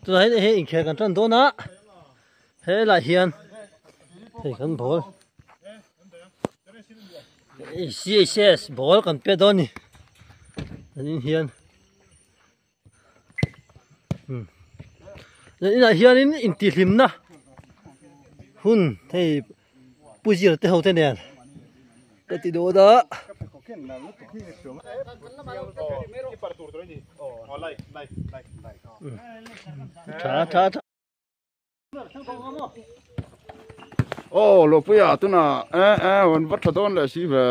Tunah hian hei inkhel kan tan dawn a, helaiah hian hei kan ball CHS ball kan pe dawn a ni zanin hian zaninah hianin intihhlimna hun hei Pu Zira te ho te nen ka ti dawn a. Tha tha tha. Oh Lopuia tuna eh eh wan va tha dawn leh si ve.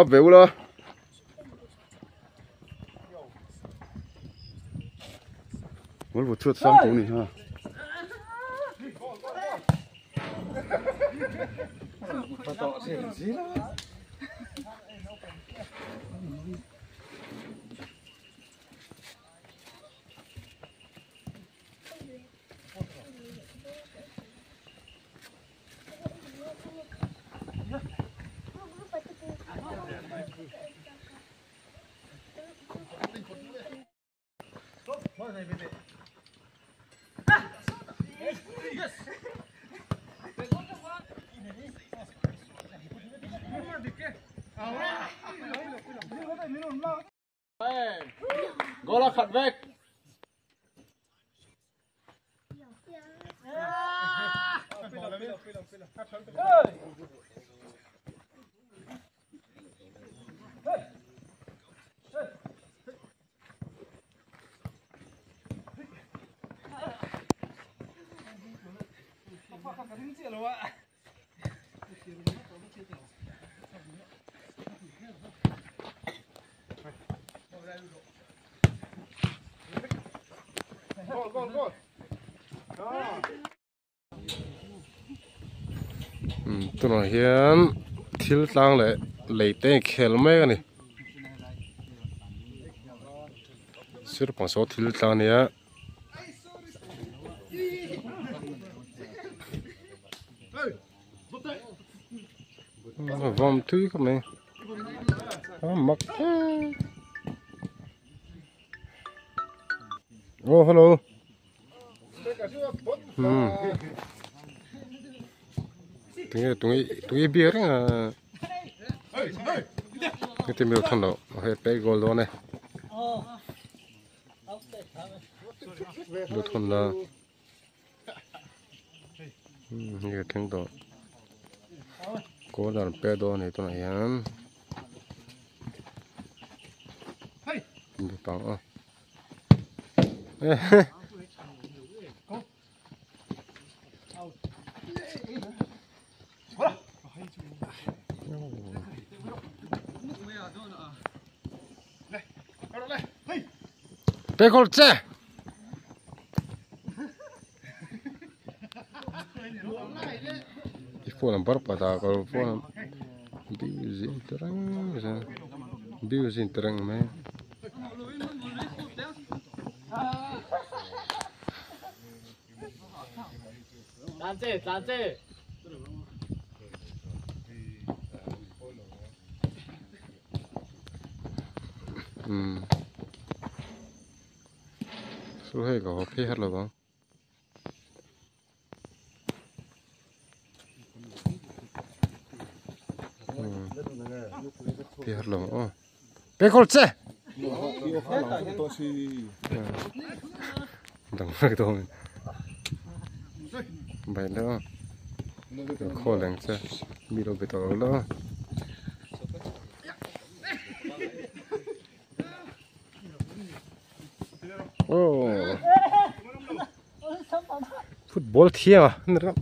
A veu la. Ball vawt chhuat sang tawh a ni ha. Goal a khat vek. Tunah hian thil tlang leh lei te a inkhel mek a ni sir pang saw thil tlang a nia. Vawm tui khawp mai a mak oh hello hmm tunge tunge tunge bia reng a heti mi lo thawn loh hei pek goal dawn e. Lu thawn la. Hei ka thleng tawh corner pe dawn a ni tunah hian bang a Pe goal che. I phone an bar pat a ka phone busy ta reng busy ta reng mai. Umm chu hei ka haw phei har lo vang. Phei har lo vang aw. Pekawl che! Dang vek dawn bai la khawl ang che mi lo be tawh lo la. Oh. Football thiang a ni ringawt.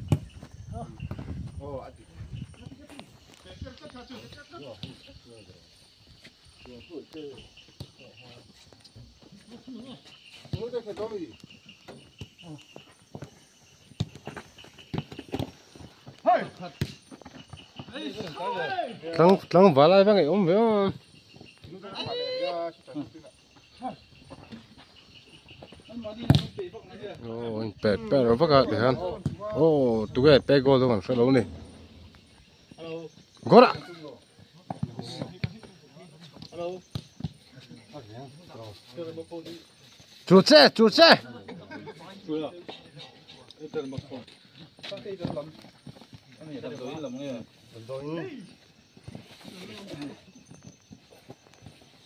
Tlang tlangval lai vang ei awm ve aw. Aw in pet per vak a tikhan aw tunge pe goal dawn kan hre lo a ni goal ah chu che chu che.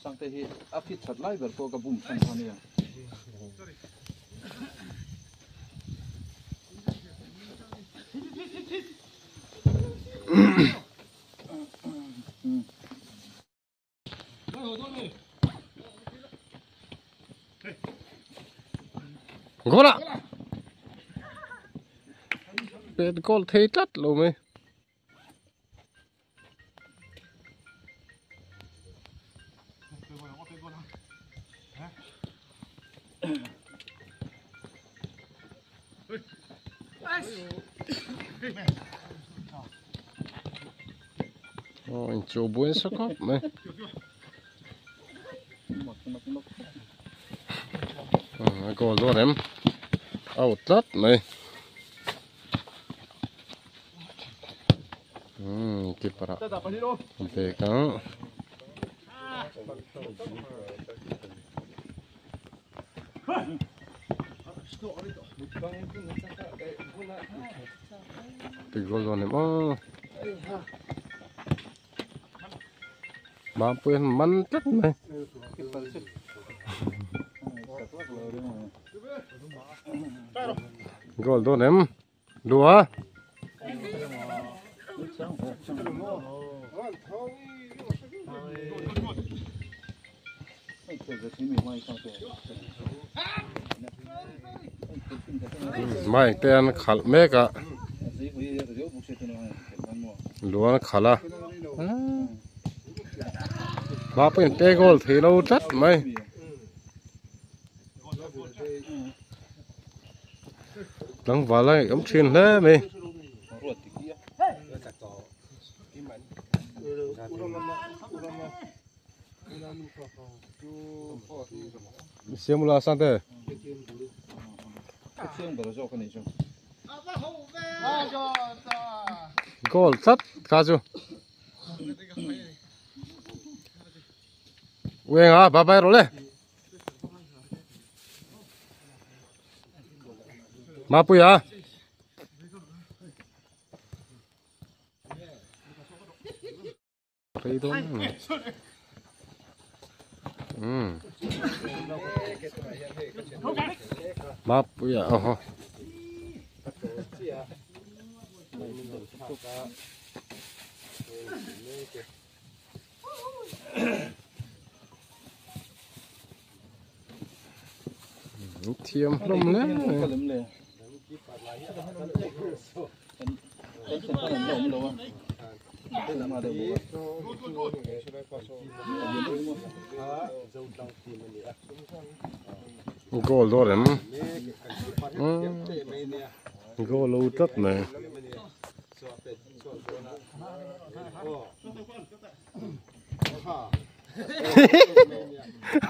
Sangte hi a fit that lai ber pawh ka bum than kha nia. Goal ah pet goal thei tlat lo mai. Aw inchuh buai nasa khawp mai. A goal dawn em out tlat mai. Umm keeper ah a bag ang. Big goal dawn em aw. Mapuia hian man tlat mai. Goal dawn em lua. Mike te an khalh mek a lua an khalh a hma pawhin pe goal thei lo tlat mai. Tlangval a awm thin hle mai. Siamula Sante. Goal tlat kha chu. Uenga bye bye rawh le. Mapuia. Rei dawn em mai. Umm. Mapuia aw. Thiam hlawm hle mai. Goal dawn em? Goal lo tlat mai.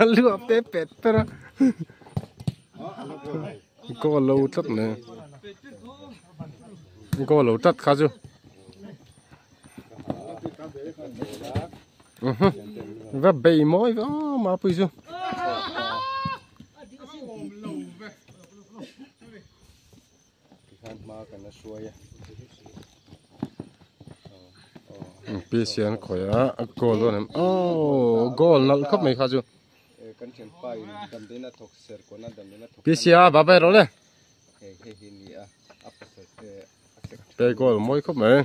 A luah pe pet per a goal lo tlat mai goal lo tlat kha chu va bei mawi ve aw mapui chu. Pc an khawih a a goal dawn em aww goal nalh khawp mai kha chu pc a va bai rawh le pe goal mawi khawp mai.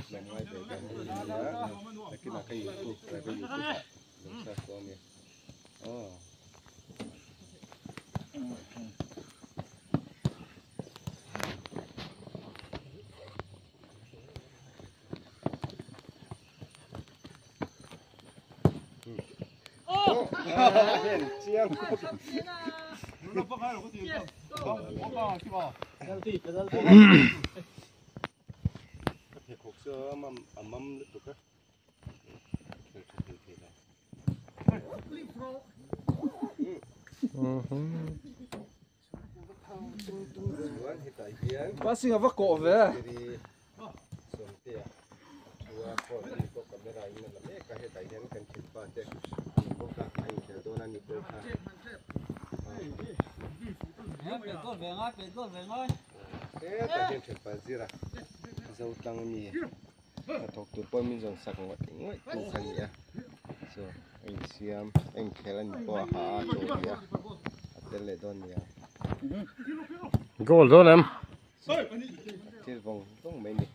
Passing a va kawh ve. Hnathawk tur pawh min zawn sak ngawih ngawih tu kha a ni a chu a insiam a inkhel a ni pawh a ha a chaw ni a a tel leh dawn a ni a goal dawn em thil vawng vawng mai a ni.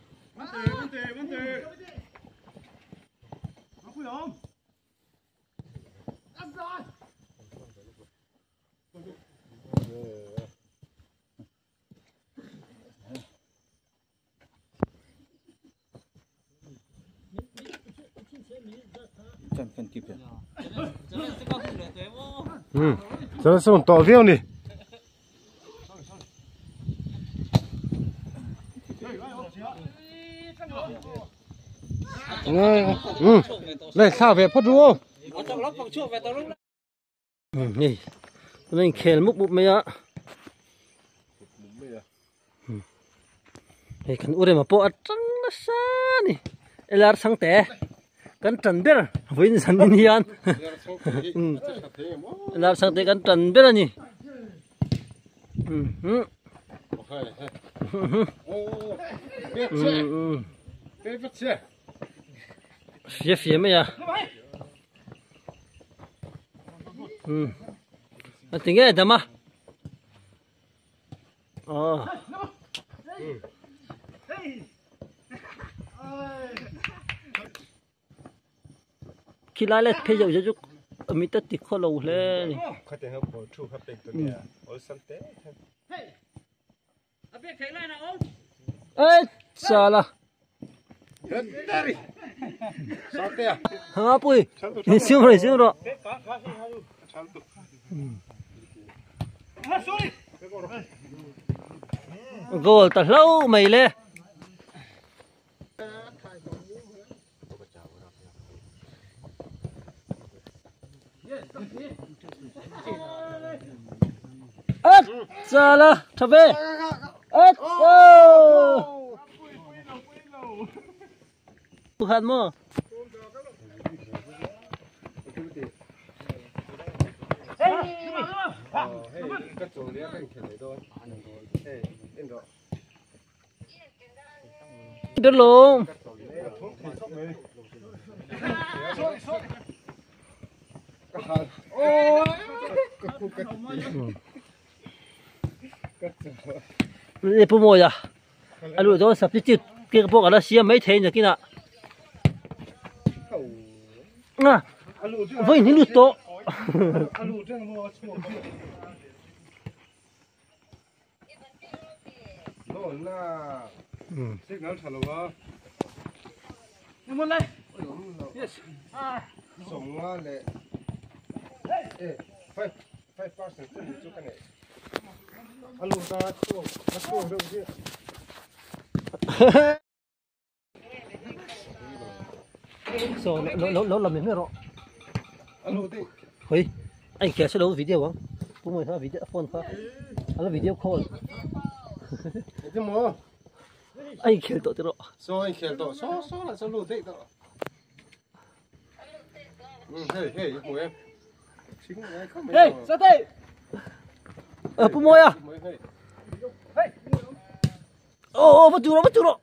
Cho nó to viêu nè. Ừ. Này sao về phát ruô. Này. Nên khel muk muk mai a. Hei kan ure ma pawh a tang nasa ni. Elar changte kan tan ber vawiin zan in hian elar changte kan tan ber a ni. Fia fia mai a. A ti nge dam a. Ờ. Khi lai lại phê dầu cho chút mi tất thì khó lâu lên. Ê, sao là? Hả bùi? Siêu rồi, siêu rồi. Goal ta lâu mày lê. Ết, ra là, thập về. Ết, ô. Hạt mò. Được luôn. Để bố mồi à? Anh lùi đó sắp tiếp kia bộ cả là xia mấy thế nhỉ kia nè. À, với những lụt to. So, lo làm mình rồi. Ôi, anh kia sẽ đâu video không? Cũng mới video phone pha. Anh video call. Anh kia tổ rồi. So anh kia tổ, so so là so lụt đấy tổ. Hey hey, mùi em. Hey, ra đây. Ờ, bố mồi à? Ô ô, bắt chủ rồi, bắt chủ rồi.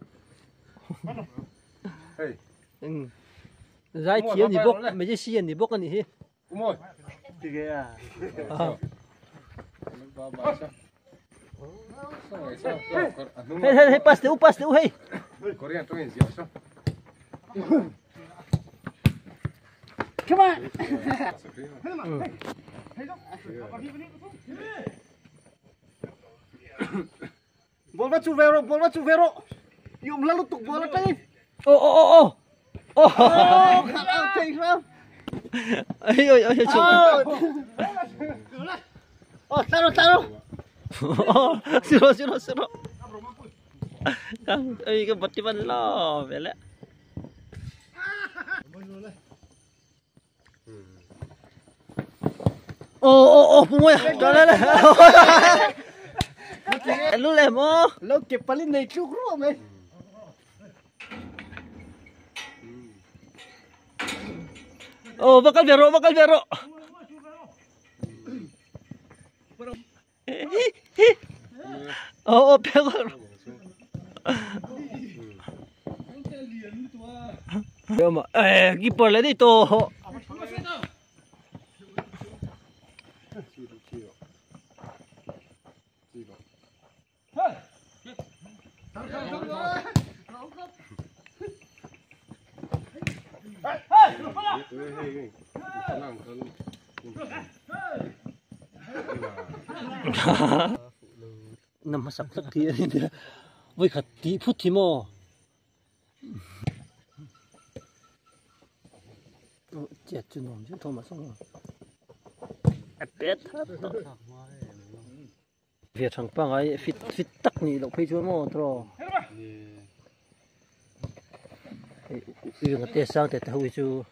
Hey. Giải thiếu nhị bốc, mấy cái xí nhị bốc cái gì? Mồi. À. Hey hey hey, pass được, pass được hey. Come on. Bol bắt chú về rồi, bol bắt chú về rồi. Dùng lá lút tục bol bắt đây. Ô ô ô ô. Ô. Ôi ôi ôi chú. Ô, tao rồi, tao rồi. Siro siro siro. Ơi cái vật cái lo về lẽ. Ô ô ô, bố mày, ra đây này. Lu lem o. Lo ke palin nei tluk ru mai. Oh, bakal vero, bakal vero. Oh, pego. Mà, eh, keeper lấy đi to. Nằm sắp sắp thì với khát tí phút thì mò. Chết chứ nằm chứ thôi mà xong rồi. Bé thật. Việc thằng ba ấy fit fit tắc nhị lộc phi chúa mò trò. Người ta sang để tao chú.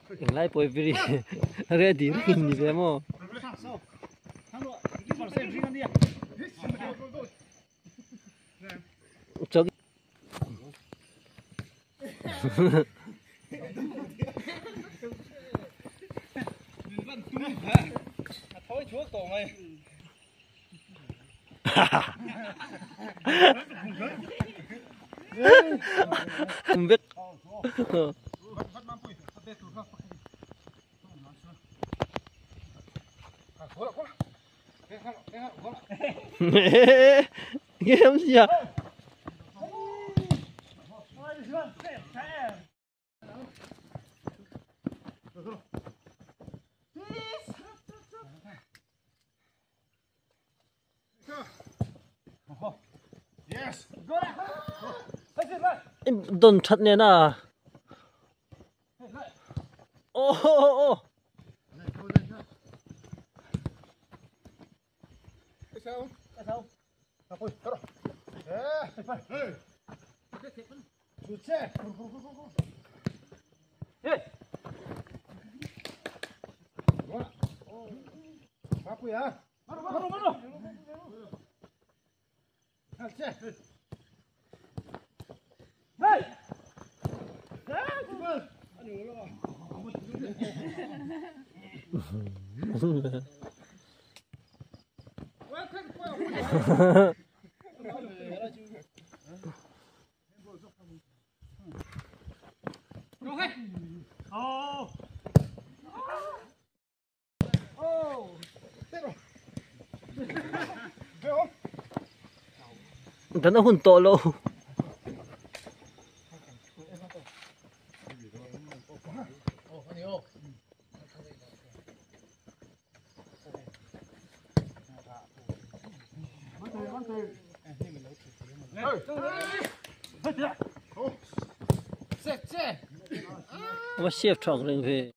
Lại bồi vì ready ni về mò. 저기 백. Nghe không gì à? Đồn thật nè nè. Ô ô ô. Nó hun to lâu. Mà xếp trọng lên về.